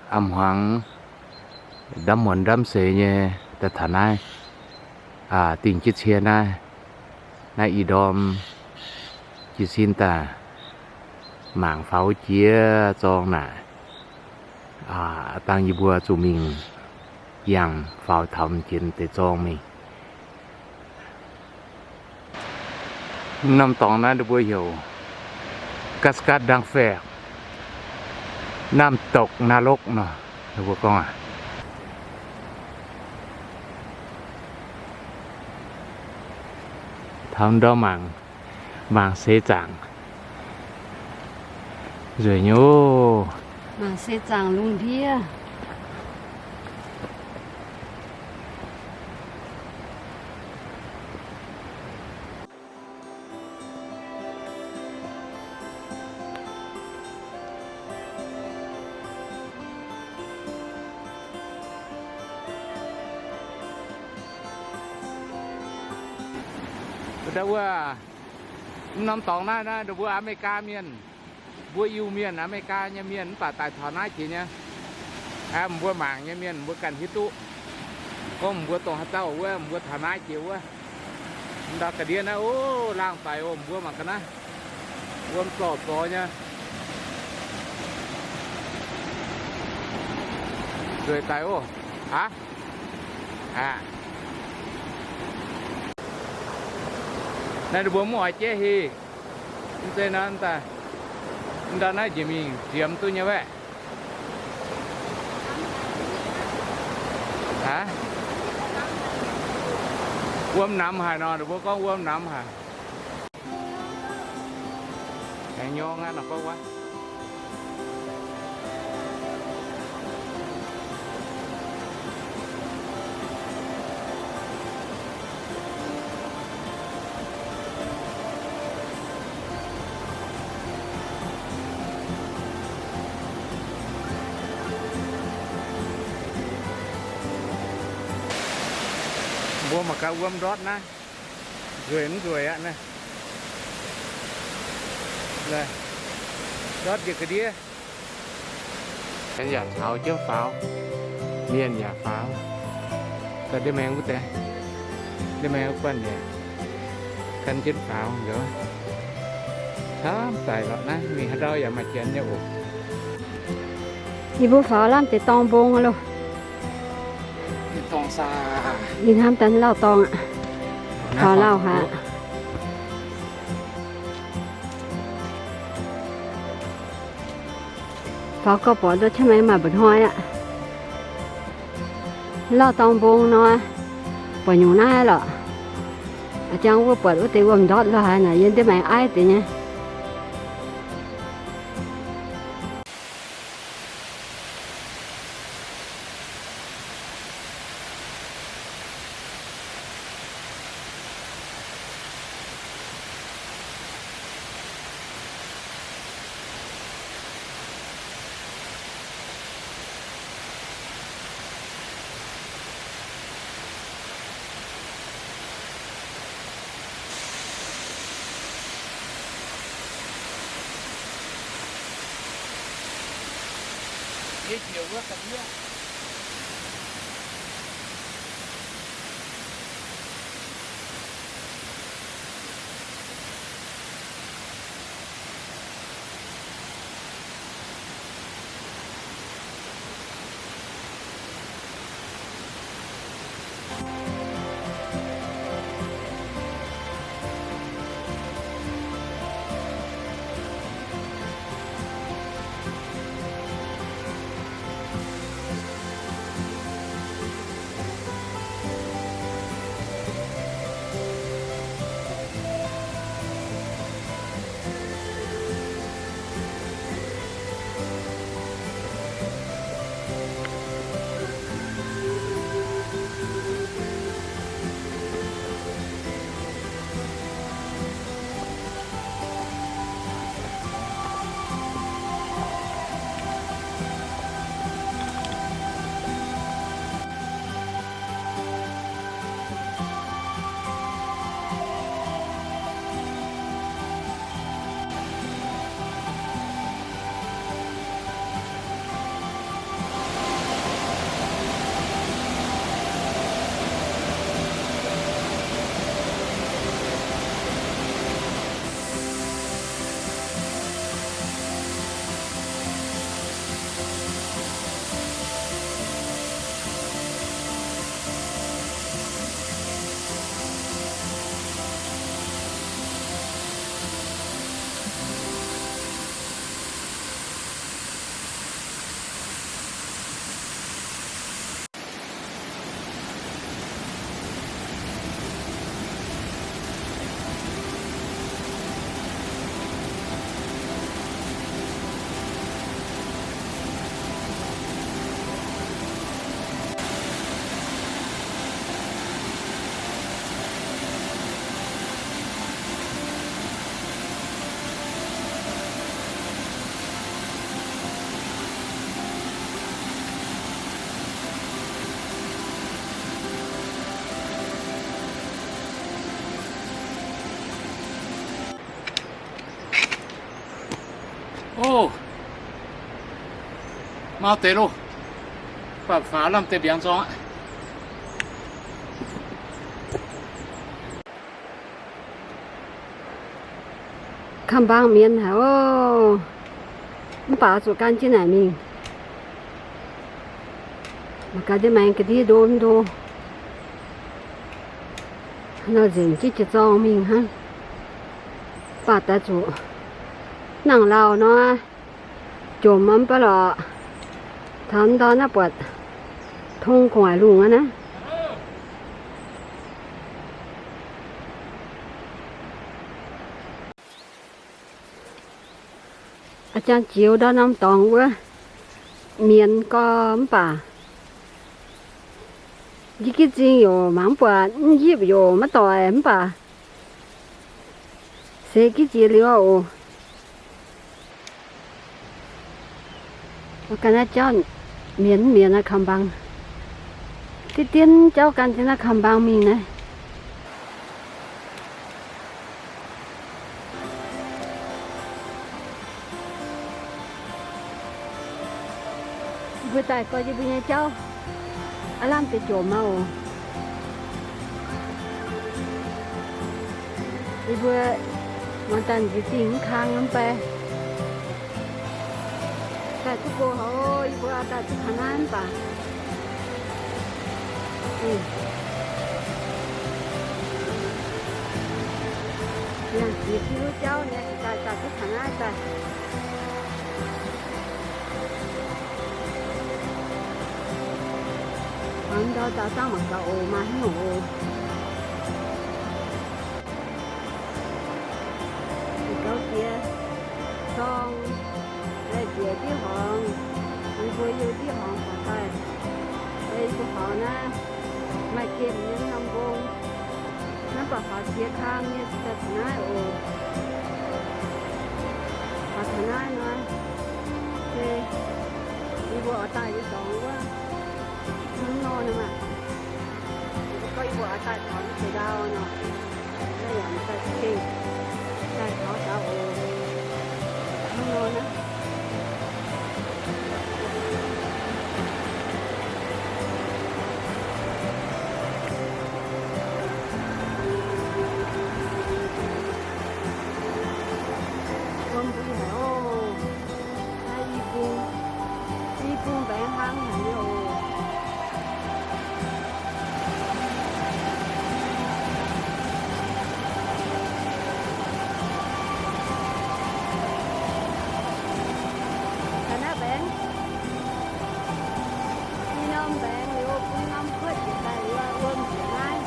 A'hmuangx ndamv muonz ndamv seix nyei daaih taux naaiv, dingh jienv cie naaiv, naaiv i ndorm jiez sin daaih mangc faaux jiex zorng naaic, dangh yie mbuo zuqc mingh yangh faaux taux jiex deix zorng mingh. Norm dorngx naaiv ninh mbuo heuc กาสกาด ดงแฝก น้ำตกนรก nor. Ninh mbuo gorngv aqv. Taux ndorm mangc, mangc seix zaangc. Nzueic nyei oc. Mangc seix zaangc lungh ndiev. Ndau wuov, norm dorngx naaiv, naaiv mbuo Aa^me^li^gaa mienh, mbuo Iu-Mienh, Aa^me^li^gaa nyei mienh mv baac daaih taux naaiv jiex nyei. Mbuo mangc nyei mienh mbuo ganh hiuv duqv. Gorngv mbuo dongh haaix dauh wuov, mbuo taux naaiv jiex wuov. Ndau ga'ndiev naaiv, o, laangh daic oc, mbuo mangc ga'naaiv. Wuom zorc zorc nyei. Nzueic daic oc. Aav, naaiv ninh mbuo mv oix jeiv heh. Mv zeiz nor, ndau naaiv njiec mingh ziemx duqv nyei wuov. Aav, wuom namx haic nor, ninh mbuo gorngv wuom namx haic. Aengx nyorng aqv nor gorngv wuov. Mbuo mangc gaax wuom ndortv naaiv, nzueic mv nzueic aqv naaiv. Ndortv njiec ga'ndiev. Yaac caux jienv faaux, mienh yaac faaux, ndiev maengx wuov deix, ndiev maengx wuov guanh yaac gan jienv faaux nzengc. Camv daic lorqc naaiv, mingh haaix ndau yaac maaih janx nyei oc. Yie mbuo faaux lamh deix dorngx mbong loh. Ih hnamv daaih lauh dorngx aqv. Faaux lauh haic. Faaux gauh borqc nduov camv maengx maaih mba'hnoi aqv. Lauh dorngx mbong nor, buatc nyungc naaiv lorqc. Jangx wuov buatc wuov deix wuom ndortv lo haaix naaic yiem ndiev maengx aiv deix nyei. Aav deix loh, baac faaux lamh deix mbiaangx zorng aqv. Kamx-mbaang mienz haic oc. Mv baac zuqc gan jienv naaic mingh. Mangc gaax, ndiev maengx ga'ndiev ndo ndo. Nor nzengc jienv jiex zorng mingh hnangv. Mv baac daaih zuqc nangh lauh nor, jomc mv baac lorqc, taux ndau naaiv buatc tong gu'nguaaic lungh aqv naaiv. A'jang jiex ndau norm dorngx wuov, mienz gorx mv baac njie gitv zingh yoc mangc mv buatc, mv yipv yoc maiv doic mv baac seix gitv jiex liuz oc. Ganh naaiv jauv mienz mv mienz naaiv kamx-mbaang. Diev dien jauv gan jienv naaiv kamx-mbaang mingh naaiv. Yie mbuo daaih gorx, yie mbuo nyei jauv aav lamh deix jomc maah oc. Yie mbuo muonz daaih nziex zingh mv kang mv bei. Daaih duqv go haic, yie mbuo daaih duqv taux naaiv mv baac, yangh ziex diuh jauv nyei daaih, daaih duqv taux naaiv daaih. Mangc ndau daaih dangh mangc gaax oc, maaih hnyouv oc. Gaux jiex zorng, laih jiex div horngz, yie mbuo yiem div horngz horpc daaih. Yie mbuo horpc naaiv maaih gemh nyei norm mbong. Naaiv baac horpc jiex kang nyei, daaih taux naaiv oc. Horpc taux naaiv nor, se yie mbuo oix daaih yie dorngx wuov hnangv nor nor maah. Gorngv yie mbuo oix daaih taux mv deix ndau nor, naaiv yaac daaih za'gengh daaih taux daux oc. Hnangv nor naaiv. Wuom mbuo haic oc. Naaiv i bung, i bung mbaengx hlang haic nyei oc. Taux naaiv mbaengx, i norm mbaengx liuz, bung norm kuotv njiec daaih liuz, wuom njiec naaiv.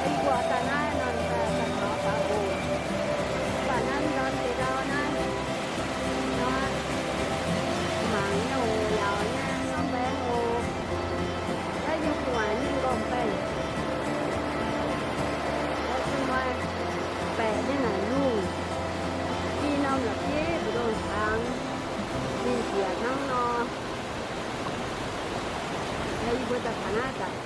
Yie mbuo daaih naaiv nor, daaih taux faaux oc. Mv baac naaiv ndorm deix ndau naaiv, nor, mangc nyei oc, yaauc nyei norm mbaengx oc. Naaiv yiem gu'nguaaic ninh nqorngv baengh, oix zuqc maaih baeqc nyei naaic lungh, i norm la'bieiv mbu'ndongx hnaangx, ninh njiec hnangv nor. Yie mbuo daaih taux naaiv daaih.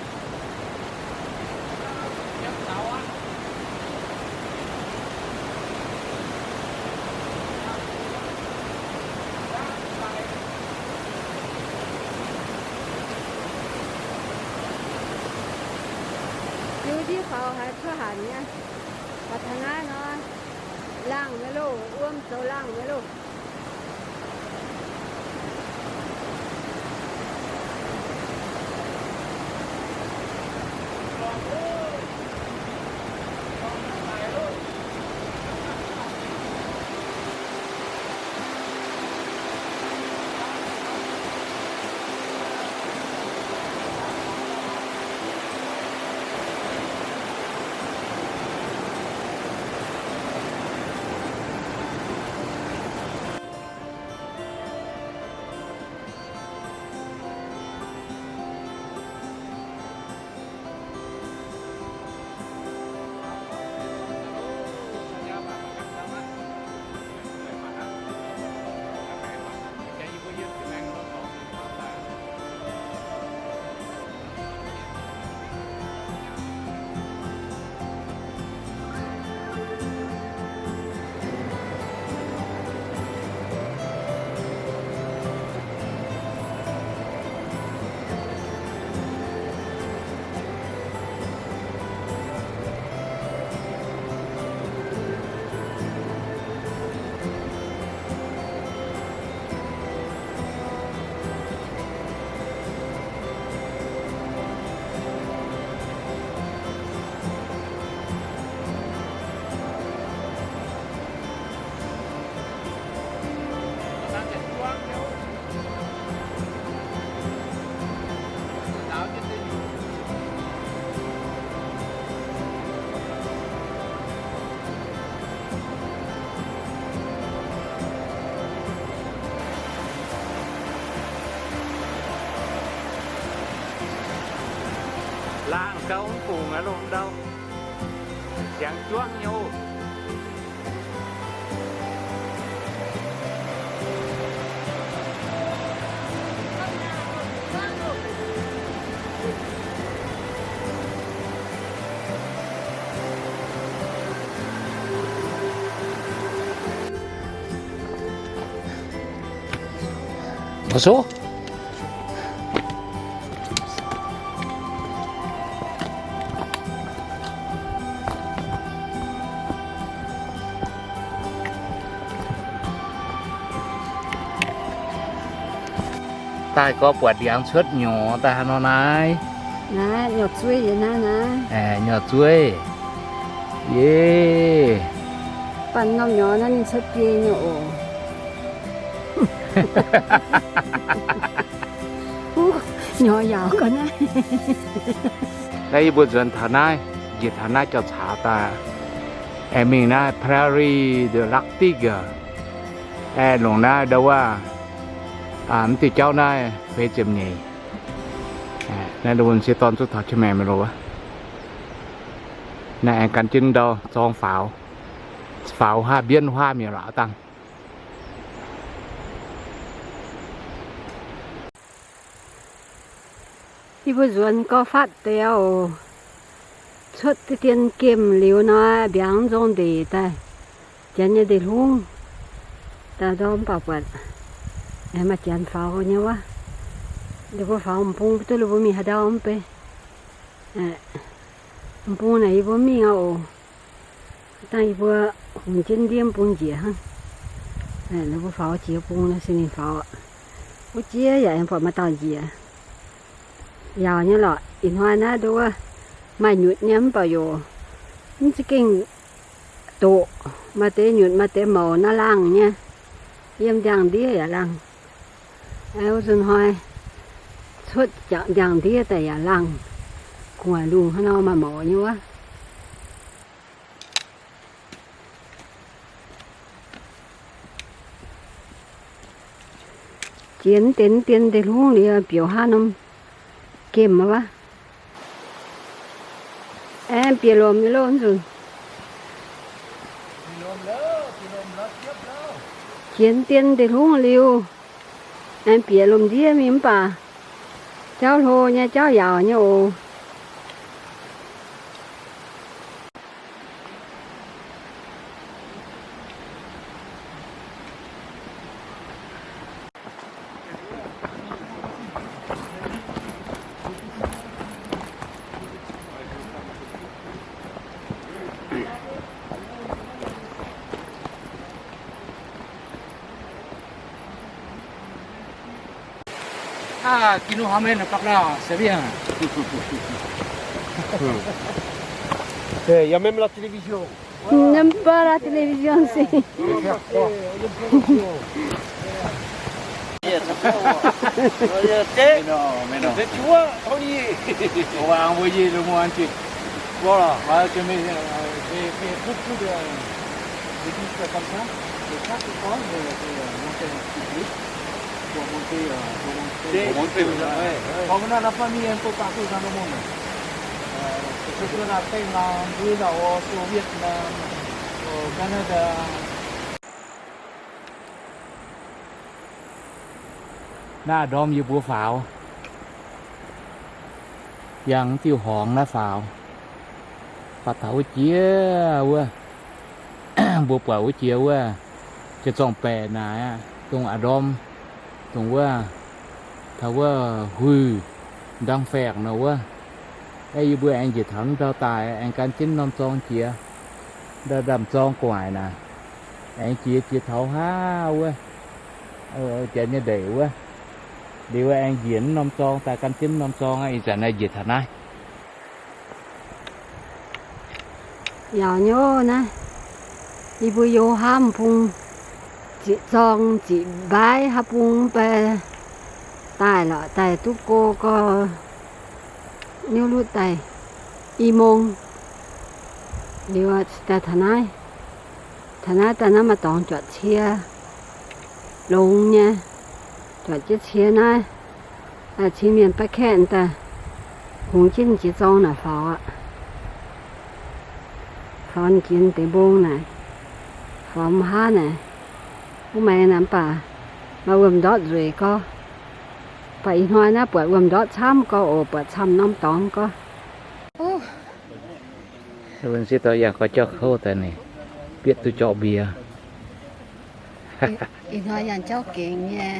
Liuz ndiev faaux haiz cuotv hanc nyei. Baac taux naaiv nor, laangh nyei loh, wuom zoux laangh nyei loh. Laangh gau mv bungx aqv, lomh ndau. Siangx juangv nyei oc. Mbuo sou. Daaih gorx buatc ndiangx cuotv nyorx daaih haaix nor naaiv. Naaiv nyorx zueiv yie naaiv naaiv. Aeqv, nyorx zueiv. Yie. Banh norm nyorx naaiv ninh cuotv biei nyei oc. Huv, nyorx yaauc gau naaiv. Naaiv yie mbuo nzuonx taux naaiv, njiec taux naaiv jauv-caax daaih, aengx mingh naaiv Prairie de l'Arctique, aengx longc naaiv ndau wuov, mv diuh jauv naaiv feix ziepc nyeic. Naaiv ndau wuov m'sieqv dorn zuqv taux qiex maengx mingh loz wuov. Naaiv aengx gan jienv ndau zorng faaux, faaux huaav mbienv huaav mi'aqv lorqc dangh. Yie mbuo nzuonx gorx fatv deix oc. Cuotv deix dien gemh liuz nor, mbiaangx nzong ndeic daaih, janx nyei ndeic-hlungv daaih ndorm mv baac buatc maaih janx faaux nyei wuov. Ninh mbuo faaux m'bung duqv ninh mbuo mingh haaix ndau mv bei. M'bung naaic yie mbuo mingh aqv oc. Dangh yie mbuo hungx jienv ndiev m'bung njiec hnangv. Ninh mbuo faaux jiex bung nor se ninh faaux. Wuov jiex yaac aengx buatc maaih dauh njiec. Yaauc nyei lorqc. Ih hnoi naaiv nduov maaih nyutc nyei mv baac yaac mv za'gengh doqc. Maaih deix nyutc maaih deix mouc naaiv laangh nyei. Yiem ndiangx-ndiev yaac laangh. Wuov nzunc hnoi cuotv jangx ndiangx-ndiev daaih yaac laangh. Gu'nguaaic lungh hnangv nor maaih mouc nyei wuov. Jiex deix dien ndeic-hlungv liuz bieqc haav norm gemh wuov. Aengx bieqc lomc nyei loh nzunc. Jiex dien ndeic-hlungv liuz, aengx bieqc lomc ndiev mingh mv baac jauv hlo nyei, jauv yaauc nyei oc. Ah, qui nous ramène par là, c'est bien. Eh, il y a même la télévision. Même pas la télévision, c'est. Mais non, mais non. Mais tu vois, on y est. On va envoyer le monde entier. Voilà. Ouais, je mets, euh, j'ai fait beaucoup de, de disques comme ça. Et chaque fois, je, je monte un petit peu pour monter, euh, pour montrer. Pour montrer, ouais, ouais. Bon, on en a pas mis un peu partout dans le monde. Euh, que ce soit la Thaïlande, oui, là, au, au Vietnam, au Canada. Naaiv ndorm yie mbuo faaux, yangh diuh horngz naaiv faaux, faaux taux wuov jiex wuov, mbuo buatc wuov jiex wuov, jiex zorng-baeqc naaic aqv, dongh a'ndorm, dongh wuov, taux wuov huih ndangv-faengx nor wuov. Aeqv, yie mbuo aengx njiec taux ndau daaih, aengx gan jienv norm zorng jiex, ndau ndaamv-zorng gu'nguaaic naaic, aengx jiex jiex taux haav wuov, janx nyei ndeic wuov. Liuz aengx njiec norm zorng daaih, gan jienv norm zorng aqv. Ih zanc naaiv njiec taux naaiv. Yaauc nyei naaiv, yie mbuo yo haav bung, ziqc zorng ziqc mbaaix haav bung mv bei daaih lorqc, daaih duqv go gau, niuv lutv daaih i mong. Liuz daaih taux naaiv, taux naaiv daaih naaiv maaih dorngx juatc cie, longx nyei, juatc jienv cie naaiv, cingx mienh baeqv kaeqv daaih, Hungx jienv jiex zorng naaic faaux aqv. Faaux jiex deix mbong naaic, faaux m'haav naaic. Wuov maengx naaic mv baac maaih wuom-ndortv nzueic gorx. Baac ih hnoi naaiv buatc wuom-ndortv camv gorx oc, buatc camv norm dorngx gorx. Sieqv dorh yangh gorx jauv kouv daaih ninh bieqc duqv jorqv mbiex. Ih hnoi yangh jauv gengx nyei,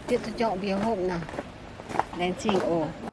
bieqc duqv jorqv mbiex hopv nor. Laengz zingh oc.